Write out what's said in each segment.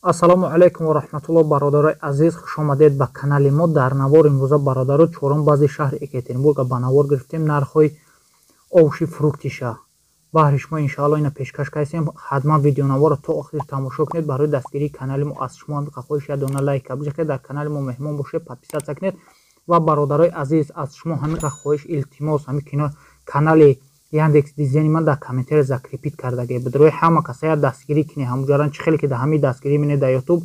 Ассалому алайкум ва раҳматуллоҳ, бародарои азиз, хуш омадед ба канали мо. Дар навор имрӯза, бародаро, чорум баъзи шаҳри Екатеринбурга ба навор гирифтем нархҳои овши фруктиша. Баҳри шумо иншаалло ина пешкаш кардем. Ҳатман видеонаворро то охир тамошо кунед. Барои дастгирии канали мо аз шумо ҳам хоҳиш як дона лайк бижахед, дар канали мо меҳмон бошед, подписаться кунед. Ва бародарои азиз, аз шумо ҳамиқа хоҳиш, илтимос, ҳами кино канали Яндекс Дизени ман дар комментария закрепить кардаге. Бидрои ҳама каса дастгирӣ кунед. Ҳамуҷаран чӣ хеле ки дар ҳамин дастгирӣ мине дар Ютуб,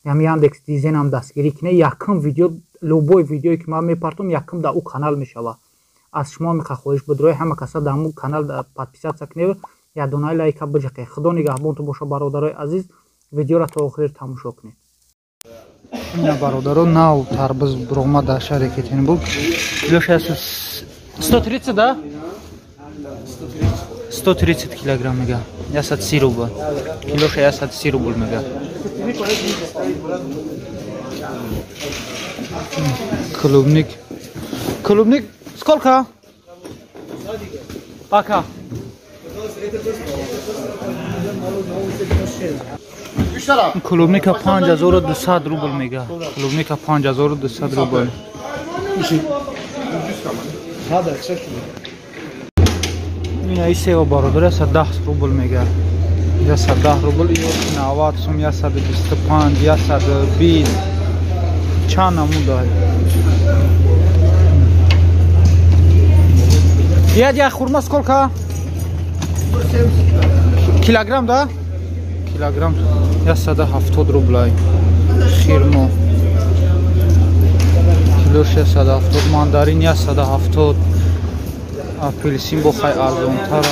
ҳами Яндекс Дизен ҳам дастгирӣ кунед. Якум видео, любой видеое ки ман мепартом, якум дар ӯ канал мешавад. Аз шумо ҳамиқа хоҳиш, бидрои ҳама каса дар ҳамун канал подписаться кунед, як донаи лайка биҷақед. Худо нигаҳбонтон боша, бародарои азиз, видеоро то охир тамошо кунед. Ина, бародаро, нав тарбуз буромад дар шаҳри Екатеринбург. Килош 130, да? 130 килограмм мега. 130 рубл. Килоша 130 рубл мега. Клубник. Клубник сколько? Пока. Клубника 5200 рубл мега. Клубника 5200 рубл. Ина сева, бародар, 110 рубл мега. 110 рубл, ё 90 сум, 125, 120, чанд намуда. Дядя, хурма сколько? Килограмм, да? Килограмм 170 рублей. Хирмо. Кило 670, мандарин 170. Апельсин бо хай арзонтара.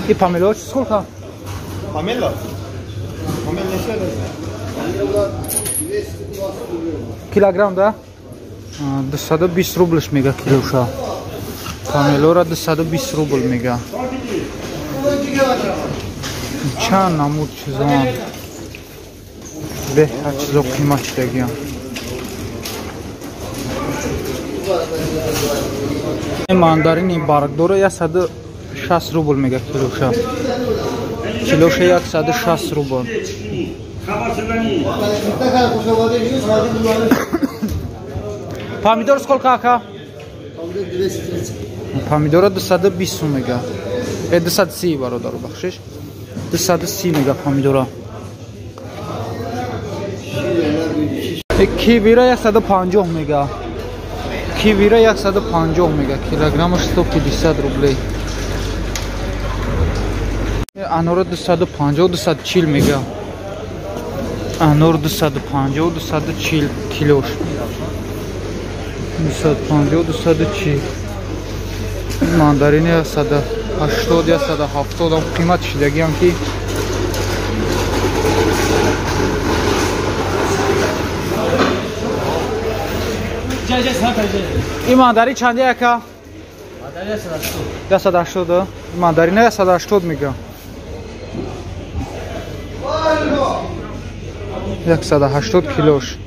И помело сколько? Помело? Помело килограмм, да? 220 рублш мега килоша. Помелора 220 рубл мега. Чанд намуд чизон. Беҳад чизо қимат шидагиям. Мандарини баргдора 160 рубл мега килоша. Килоша 160 рубл. Помидор сколько, ака? Помидора 220 сум мега. 230, бародару, бахшиш. 230 мега помидора. Кивира 150 мега. Кивира 150 мега, килограммаш 150 рублей. Анора 250, 240 мега. Анор 250, 240 килош. 250, 240. Мандарини 180, 170 қимат шидагиам ки. Ин мандарин чанде, ака? 180. Мандарина 180 мега. 180 килош.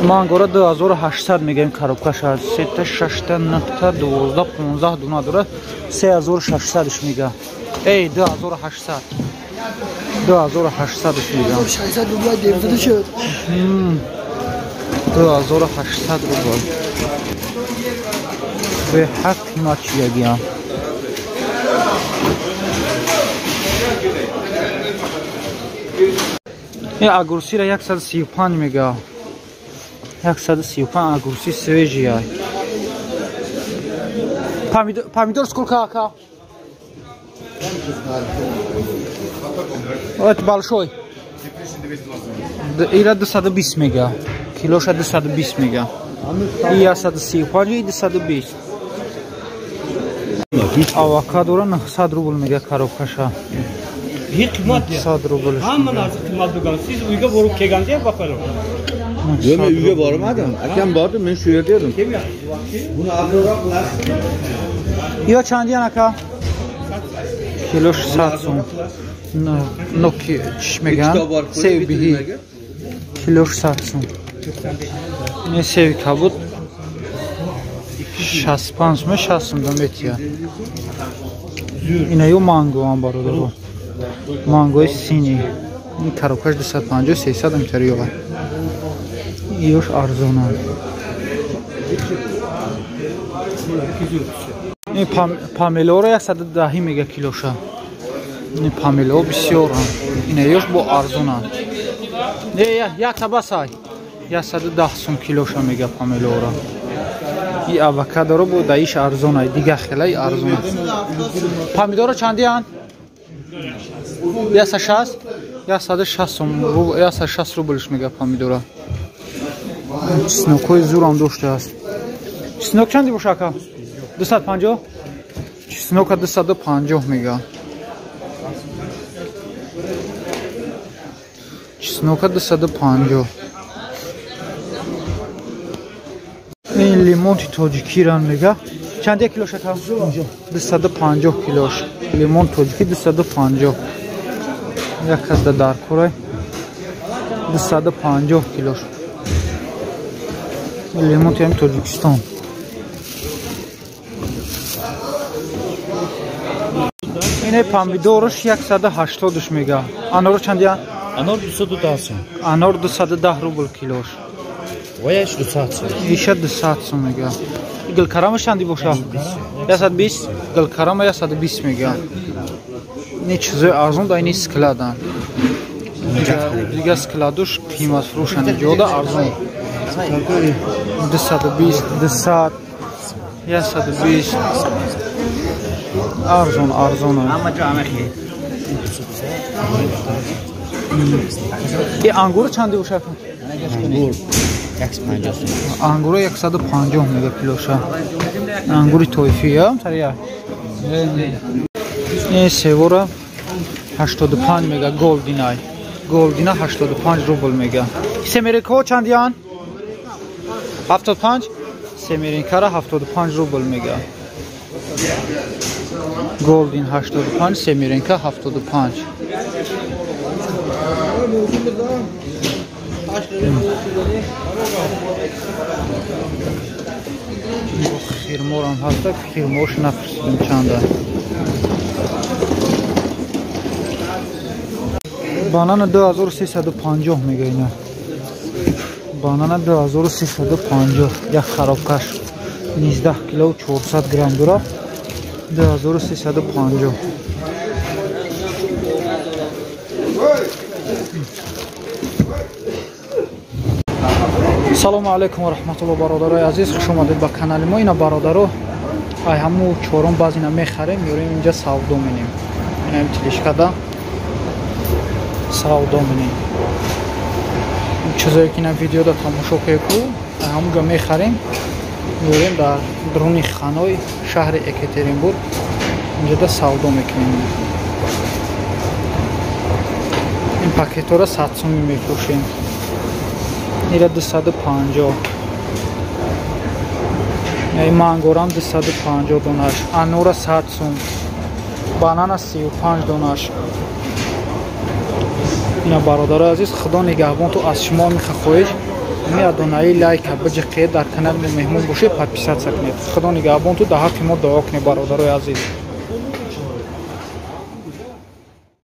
Мангора 2800 мегӯем коробкаша. 3 6 9 12 15 дуна дора. 3600 мега. Эй, 2800. 2800 мега. 600 рубл 900 шуд. 2800 рубл. Беҳад қимат шидагиям. Ин агурсира 135 мега. 135 огурцы свежие. Помидор сколько, ака? Это большой. Ира 220 мега. Килоша 220 мега. И 135, и 220. Авокадора 900 рубл мега коробкаша. 900 рубл. Ҳама нарси қимат буган. Siz uyga borib kelganda baqalar. Yo'q, men uyga bormadim. Akam bordi, men shu yerda edim. Buni obroq qilasiz. Yo chandiyan, aka? Килош 100 сум. Ноки чиш меган? Севбиҳи. Килош 100 сум. Не, севи кабуд. 65 сум 60 сум да метия. Ина ю манго ам бародаро. Мангои сини. Ин коробкаш 250 300 амтари ёва. Ёш арзона. Ин помелора 110 мега килоша. Ин помело бисёран. Ина ёш бо арзонан. Не, як табасай. 110 сум килоша мега помелора. И авокадоро бо даиш арзонай, дига хелай арзон. Помидоро чандиян? 160? 160 сум, 160 рублш мега помидора. Чеснокҳои зурам доштааст. Чеснок чанди боша ака? 250? Чеснока 250 мега. Чеснока 250. Ин лимонти тоҷикиран мега. Чанди килош ака? 250 килош. Лимон тоҷики 250. Як кас да дар курай. 250 килош. Лимонти ҳам Тоҷикистон. Ине помидорш 180 мега. Анор чандия? Анор 210 сум. Анор 210 рубл килош. Ваяш 200 сум. Иша 200 сум мега. Гулкарама чанди боша? 120. Гулкарама 120 мега. Не чизои арзон да ини складан. Дига складуш қимат фурӯшан ҷода арзон. 220, 200, 120. Арзон, арзон. И ангур чанди боша? Ангур 150 сум. Ангур 150 мега килоша. Ангури тоифия, сария. Ин севора 85 мега голдинай. Голдина 85 рубл мега. Семеринкаҳо чандиян? 75? Семеринкара 75 рубл мега. Голдин 85, семеринка 75. Хирморам ҳаста, хирмош напурсидем чанда. Банана 2350 мега ина. Банана 2350, як коробкаш 19 кило 400 грамм дора. 2350. Салому алайкум ва раҳматуллоҳ бародарои азиз, хуш омадед ба канали мо. Ина бародаро, ай ҳаму чорум баъз ина мехарем, меорем инҷа савдо менем. Ина телешкада савдо менем. Чизое ки ина видеода тамошо кеку, ҳамуҷо мехарем, меорем дар дуруни ханои шаҳри Екатеринбург, инҷода савдо мекунем. Ин пакетҳоро 100 сумӣ мефурӯшем. Ира 250. Ин мангорам 250 донаш, анора 100 сум, банана 35 донаш. Ина бародарои азиз, худо нигаҳбон ту аз шумо миха хоҳиш меадонаи лайка биҷиқед, дар канали мо меҳмон бошед, подписатсия кунед. Худо нигаҳбон ту, дар ҳаққи мо дуо кунед бародарои азиз.